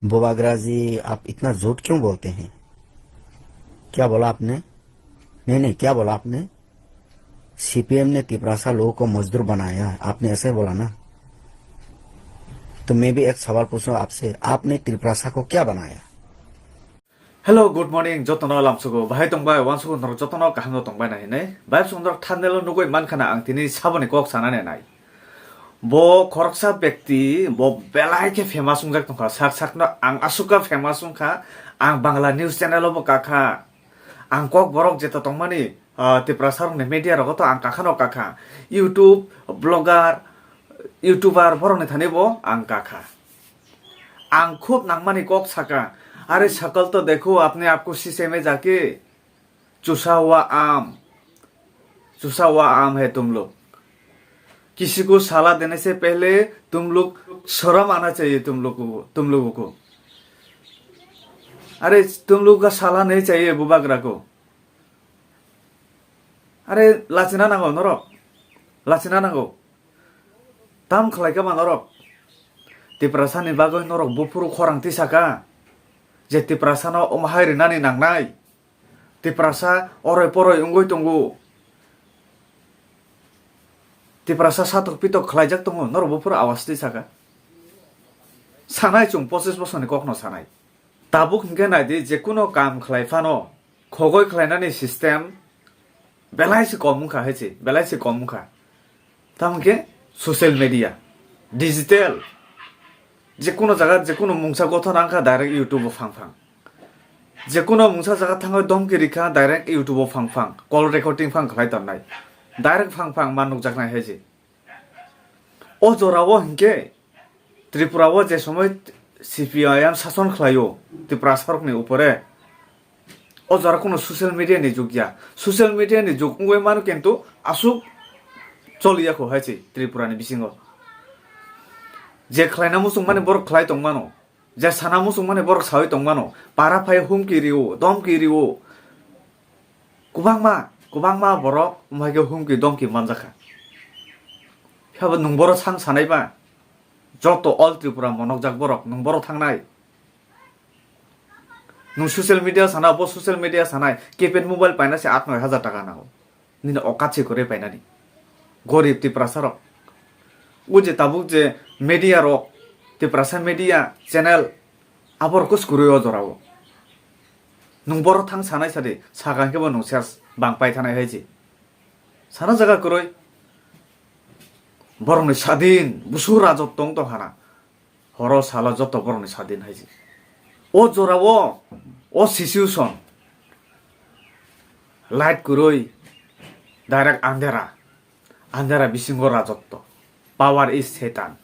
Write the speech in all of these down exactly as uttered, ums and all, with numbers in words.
बुबागरा जी, आप इतना झूठ क्यों बोलते हैं? क्या बोला आपने? नहीं, नहीं, क्या बोला आपने? सीपीएम ने तिपरासा लोगों को मजदूर बनाया, आपने ऐसे बोला ना? तो मैं भी एक सवाल पूछूं आपसे, आपने तिपरासा को क्या बनाया? Hello, good morning, jotono lamsugo. Bahai tongbai, wansugo norok jotono kaham no tongbai na hinai. Bai sundrok thumbnail o nugui mankha na ang tini saboni kok sanani nai. Bo khoroksa bekti, bo belai khe famous wngjak tongkha. Sak sakno ang aswk kha famous wngkha. Ang Bangla news channel o bo kakha. Ang kok borok jeto tongmani, ah, Tiprasa rokni media rogo to ang kakhano kakha. YouTube, blogger, YouTuber borokni thani bo ang kakha. Ang khub nangmani kok saka, "Are sakal to dekho, apne aap ko sise mein jaake, chusa hua aam, chusa hua aam hai tum log. Kisi ko sala dene se pehle tum log sharam aana chahiye tum log ko, tum logo ko. Are tum log ka sala nahi chahiye bubagra ko." Are lachina nango norok, lachina nango. Tam khlai kha ma norok? Tiprasa ni bagwi norok buphuru khorang tisaka je Tiprasa no omo hai rinani nangnai. Tiprasa oroi poroi wngwi tongo. Tiprasa satok pitok khlaijak tongo, norok buphuru awas tisaka. Sanai chwng pochis bosorni kokno sanai. Tabuk hinkhe naidi, jekuno kam khlai phano khogoi khlainani system belai se kom wngkha hai se, belai se kom wngkha. Tamo khe social media, digital, jekuno jaga, jekuno mungsa gothona wngkha direct YouTube o phang phang. Jekuno mungsa jaga thangwi domki rikha direct YouTube o phang phang, call recording phang khlai tonnai. Direct phang phang ma nukjaknai hai se. O jorao hinkhe Tripura o je somoi C P I M sason khlaio Tiprasa rokni upore, o jora kuno social media ni jug ya. Social media ni jug wngwi mano kintu aswk choliya kho hai se Tripura ni bisingo. Je khlaina muchung mani borok khlai tong mano, je sana muchung mani borok sawi tong mano, para phai humki rio, domki rio. Kwbangma, kwbangma borok omo hai khe humki domki manjakha. Phiya bo nwng boro sang sanai ba? Joto all Tripura monokjak borok, nwng boro thangnai. Nwng social media sana, bo social media sanai, keypad mobile paina se aat noi hajar taka nango. Nini okat se kwrwi painani. Gorib Tiprasa rok. O je tabuk je media rok, Tiprasa media channel, aborok kwskwrwi o jorao. Nwng boro thang sanai sadi, sakang khe bo nwng ses bang pai thanai hai se. Sana jaga kwrwi. Borokni sadin, busu rajot tong tong hana. Horo salo joto borokni sadin hai se. O jorao, o situation, light kwrwi, direct andhera. Andhera bisingo rajotto. Power is Satan.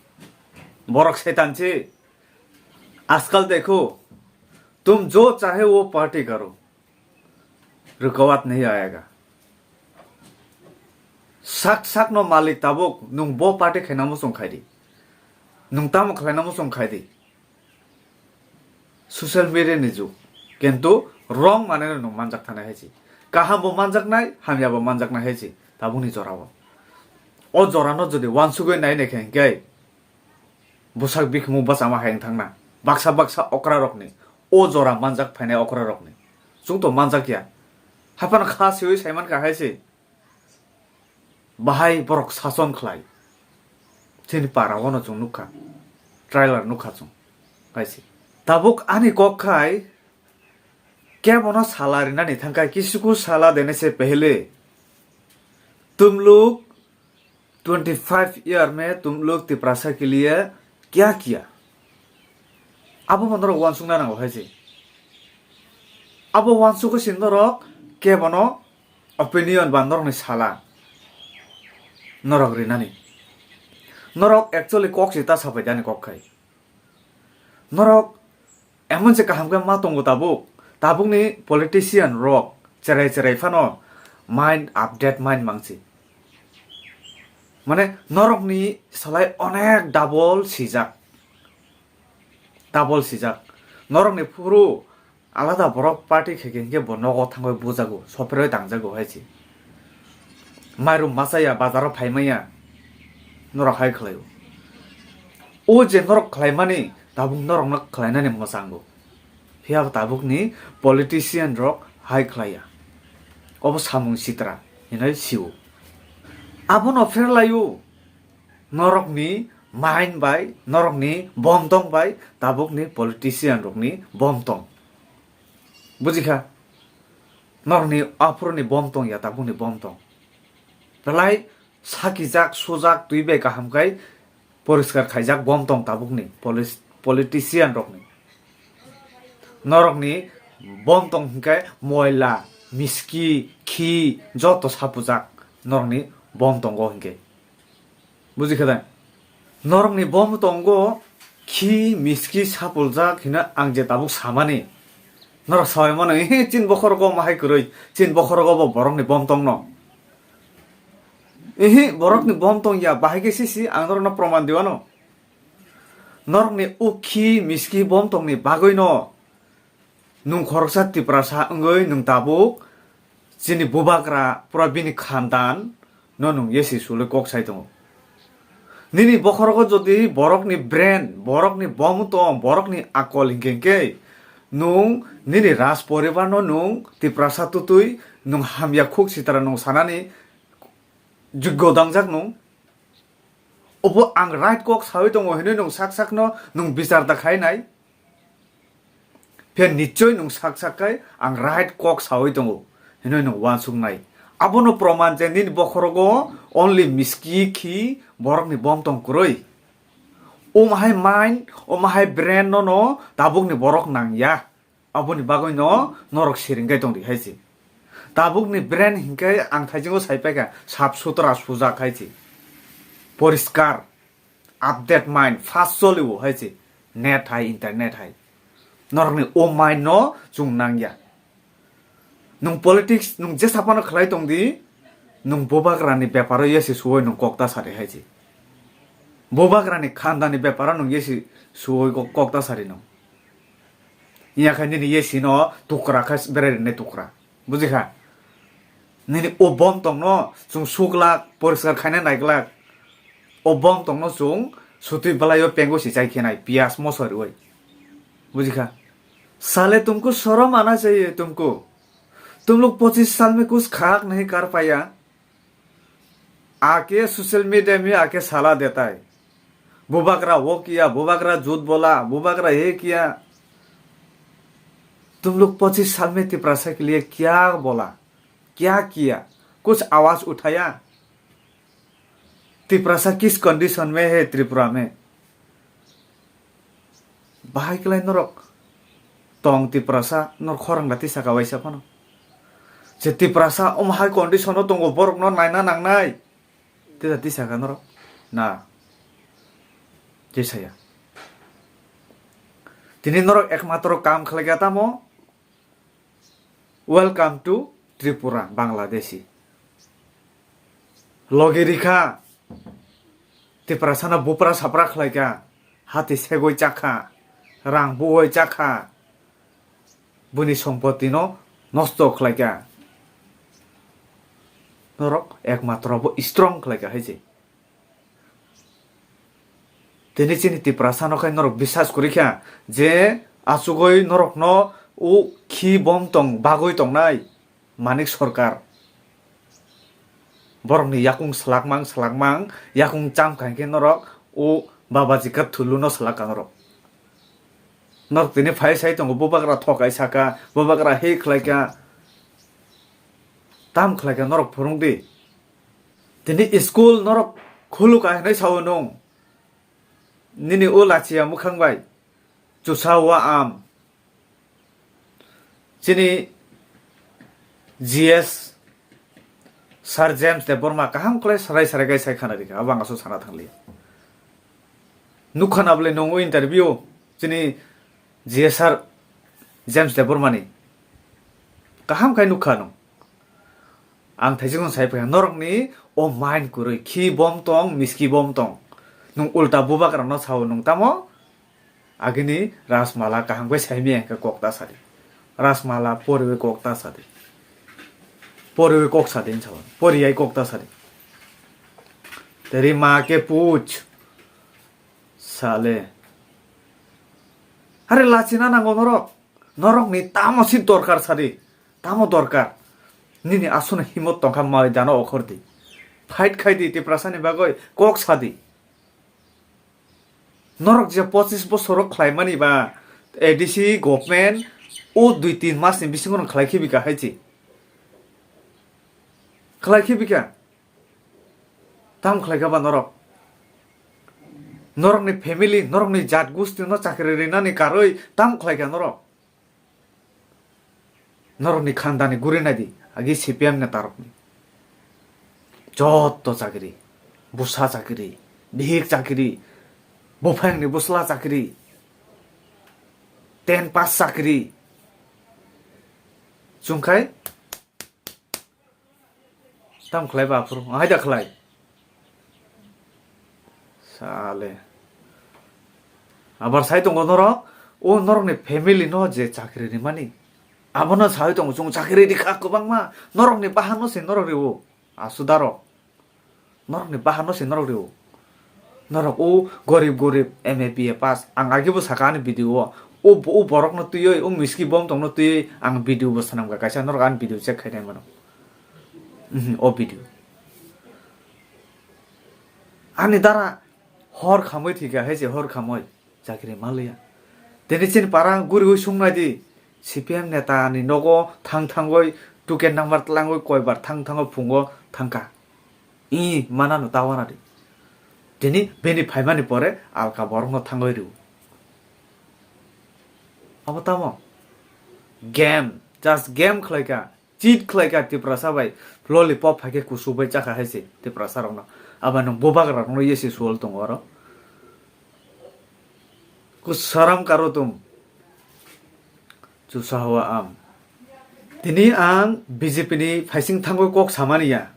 Borok Satan se. आजकल देखो, तुम जो चाहे वो पार्टी करो, रुकावट नहीं आएगा। Sak sak no malik tabuk, nwng bo party khaina muchung khai di. Nwng tamo khlaina muchung khai di. Social media ni jug. Kintu wrong manwi no nwng manjak thanai hai se. Kaham bo manjaknai, hamya bo manjaknai hai se. Tabukni jorao. O jorano jodi wansugwi nai nai khe hinkhe, bwsak bikhumu bachama hai wng thangna. Baksa baksa okra rokni, o jora manjak phainai okra rokni. Chwng to manjak ya. Haphano kha siwi saiman kha hai se. Bahai borok sason khlai. Chini para o no chwng nukha. Trailer nukha chwng. Hai se. Tabuk ani kok khai kebono sala rinani thangkha, किसी को सलाह देने से पहले तुम लोग twenty five year में तुम लोग तिपरासा के लिए क्या किया? Abo bo norok wansukna nango hai se. Abo wansukgo se norok kebono opinion ba norokni sala norok rinani. Norok actually kok se ta sapai dani kok khai. Norok emon se kaham khe ma tongo tabuk. Tabukni politician rok cherai cherai phano mind update mind mangsi. Mane norokni salai onek double sijak. Double sijak. Norokni phuru alada borok party khe khe hinkhe bo nogo thangwi bujago, sopherwi tangjago hai se. Mairum machaya, bazaro phaimaya, norok hai khlaio. O je norok khlaimani, Tabuk norokno khlainani mwchango. Phiya tabukni politician rok hai khlaiya. Obo samung sitra hinwi sio. Abono pherlaio. Norokni mind bai, norokni bomtong bai, tabukni politician rokni bomtong. Bujikha? Norokni aphuruni bomtong ya, tabukni bomtong. Belai sakijak, sujak, twi bai kaham khai poriskar khaijak bomtong tabukni polis-, politician rokni. Norokni bomtong hinkhe moila, miski, khi, joto sapujak norokni bomtongo hinkhe. Bujikha de? Norokni bomtongo khi, miski, sapuljak hino ang je tabuk samani. Norok sawi mano, "Ehe, chin bokhorogo omo hai kwrwi, chin bokhorogo bo borokni bomtongno." Ehe, borokni bomtong ya, bahai khe sisi ang norokno proman diwano. Norokni o khi, miski, bomtongni bagwino nwng khoroksa Tiprasa wngwi nwng tabuk chini bubagra pura bini khandan no nwng yesi sulwi kok sai tongo. Nini bokhorogo jodi borokni brain, borokni bomtong, borokni akol hinkhe hinkhe nwng nini raj poribar no nwng Tiprasa tutwi nwng hamya khuk sitra nwng sanani juggo dangjak nwng. Obo ang right kok sawi tongo hinwi nwng sak sakno nwng bichar da khainai. Phiya nichoi nwng sak sak khai ang right kok sawi tongo hinwi nwng uansuknai. Abono proman je nini bokhorogo only miski khi borokni bomtong kwrwi. Omo hai mind, omo hai brain no no tabukni borok nangya. Aboni bagwi no norok siring kai tongdi hai se. Tabukni brain hinkhe ang thaisingo sai paikha sap sutra sujak hai se. Poriskar, update mind, fast choliwo hai se. Net hai, internet hai. Norokni o mind no chwng nangya. Nwng politics, nwng jesa phano khlai tongdi, nwng bubagrani beparo yesi suwoi nwng kok ta sari hai se. Bubagrani khandani beparo nwng yesi suwoi kok, kok ta sari nwng. Iya khe nini yesi no tukra khe berai rwni tukra. Bujikha? Nini o bomtong no chwng suglak, poriskar khaina naiglak. O bomtong no chwng sutwi bwlai o pengo si chai khenai, piyaj moso rwui. Bujikha? Sale tumko shorom ana chahiye tumko. Tum log pochis sal mein kuch khak nahi kar paya. Aake social media mein aake sala deta hai. Bubagra wo kiya, bubagra jhut bola, bubagra ye kiya. Tum log pochis sal mein Tiprasa ke liye kya bola? Kya kiya? Kuch awaaz uthaya? Tiprasa kis condition mein hai Tripura mein? Bahai kwlai norok tong Tiprasa, norok khorang da tisa kawaisa phano. Je Tiprasa omo hai condition o tongo, borok no naina nangnai. Tisa tisa ka norok? Na. Tisaya. Tini norok ekmatro kam khlai kha tamo? Welcome to Tripura, Bangladeshi. Logi rikha, Tiprasano bupra sapra khlaikha, hati segwi chakha, rang buwai chakha, buni sompotino nosto khlaikha. Norok ekmatro bo strong khlaikha hai se. Tini chini Tiprasa no khai norok bisas kwrwi kha je achugwi norok no o khi bom tong bagwi tongnai Manik Sarkar. Borok ni yakung slakmang slakmang yakung cham kha hinkhe norok o Babaji Kathulu no slak ka norok. Norok tini phai sai tongo, bubagra thokai saka, bubagra he khlai ka, tam khlai ka norok phwrwng di. Tini school norok khuluka hinwi sao nwng. Nini o lachiya mwkhang bai chusa wa am. Chini G S Sir James Debbarma kaham khlai sarai sarai gai sai khana rikha, abo ang aswk sana thangli. Nukha na bole nwng o interview chini G S Sir James Debbarma ni kaham khai nukha nwng. Ang thaising sai phai norokni o mind kwrwi, khi bom tong, miski bom tong. Nwng ulta bubagrano sao nwng tamo? Agini Rajmala kaham khe saimaya hwnkhe kok ta sadi. Rajmala poriwi kok ta sadi. Poriwi kok sadi hinwi sao. Poriyai kok ta sadi. Teri maa ke pooch. Sale. Are lachina nango norok. Norokni tamo si dorkar sadi. Tamo dorkar. Nini aswkno himot tongkha maidano okhordi. Fight khaidi Tiprasani bagwi kok sadi. Norok je pochis bosoro khlaimani ba A D C government o dui tin masni bisingo no khlai khibika hai chi. Khlai khibika. Tam khlaikha ba norok? Norokni family, norokni jat gusti no chakri rinani karwi tam khlaikha norok? Norokni khandani guri naidi, agi C P M netarokni. Jotto chakri, busa chakri, bihik chakri, buphangni busla chakri, ten pass chakri. Chungkhai tam khlai ba aphuru, ahai da khlai. Sale. Abar sai tongo norok, o norokni family no je chakri rimani. Abono sai tongo, chwng chakri rikha kwbangma, norokni bahan no se norok riwo. Asudaro. Norokni bahan no se norok riwo. Norok o gorib gorib M A B A pass. Ang agibo saka ani video o. O, o borok no twiwi, o miski bom tong no twiwi ang video bo swnamkha kaisa, norok ani video check khainai mano. Mhm, o video. Ani dara hor khamwi thwikha, hai se hor khamwi chakri manliya. Tini chini para guriwi sungnaidi, C P M neta ni nogo thang thangwi ticket number tlangwi koibar thang thangwi phungo thangkha. I manano tawana di. Tini bini phaimani pore alka borokno thangwi rw. Abo tamo? Game, just game khlaikha. Cheat khlaikha Tiprasa bai, lollipop phaikhe kusu bai chakha hai se Tiprasa rokno. Aba nwng bubagra rokno yesi suwal tongo oro. Kusaram karotum. Chusa hawa am. Tini ang B J P ni phaising thangwi kok samani ya.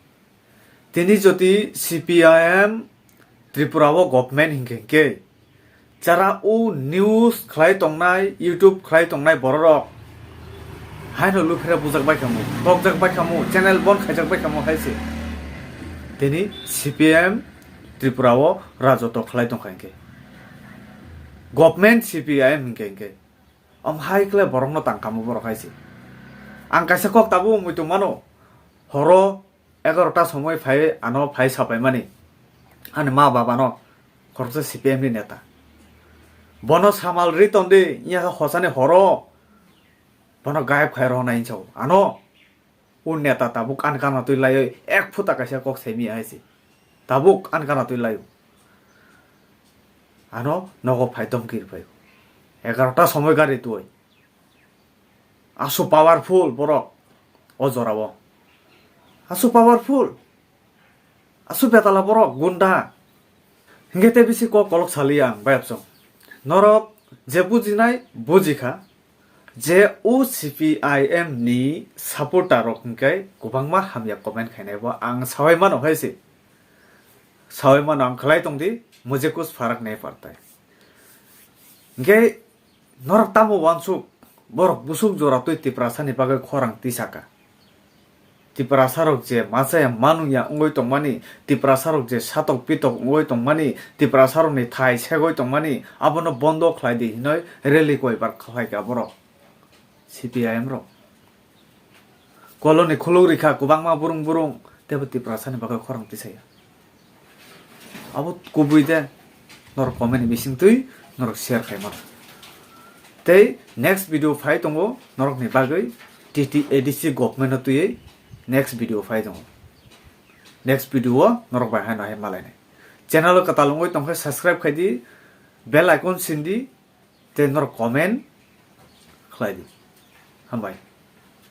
Tini jodi C P I M Tripura o government hinkhe hinkhe, jara o news khlai tongnai, YouTube khlai tongnai bororok haino luphira bujak bai khamu, tokjak bai khamu, channel bon khaijak bai khamu hai se. Tini C P M Tripura o rajoto khlai tongkha hinkhe, government C P I M hinkhe hinkhe, om hai khlai borokno tangkhamu borok hai se. Ang kaisa kok tabuk muitu mano, horo egarota somoi phai ano phai sapaimani ani ma babano, khoroksa C P M ni neta. Bono samal ri tondi, iya khe hosani horo bono gayab khai rohonai hinsa o. Ano o neta tabuk ani gana twi laiwi ek phuta kaisa kok saimia hai se. Tabuk ani gana twi laio. Ano nogo phai domki rwphai. Egarota somoi gari twi. Asu powerful borok o jorao. Asu powerful. Asu betala borok gunda. Hinkhe tei bisi kok kolok saliya ang bayapsong. Norok je bujinai bujikha je o C P I M ni supporter rok hinkhe kwbangma hamya comment khainai bo ang sawai mano hai se. Sawai mano ang khlai tongdi, mujhe kuch farak nahi padta hai. Hinkhe norok tamo wansuk, borok busuk jora twi Tiprasa ni bagwi khorang tisaka. Tiprasa rok je machaya manungya wngwi tongmani, Tiprasa rok je satok pitok wngwi tongmani, Tiprasa rok ni thai segwi tongmani, abono bondo khlai di hinoi rally koibar khlaika borok. C P I M rok. Koloni khuluk rikha kwbangma burung burung, teibo Tiprasa ni bagwi khorang tisaya. Abo kubui de norok comment ni bising twi norok share khai mano. Tei next video phai tongo norok ni bagwi T T A D C government no twiwi next video phai tongo. Next video o norok bai haino hai malainai. Channel o kwtal wngwi tongkhe subscribe khai di, bell icon sin di, tei norok comment khlai di. Hambai.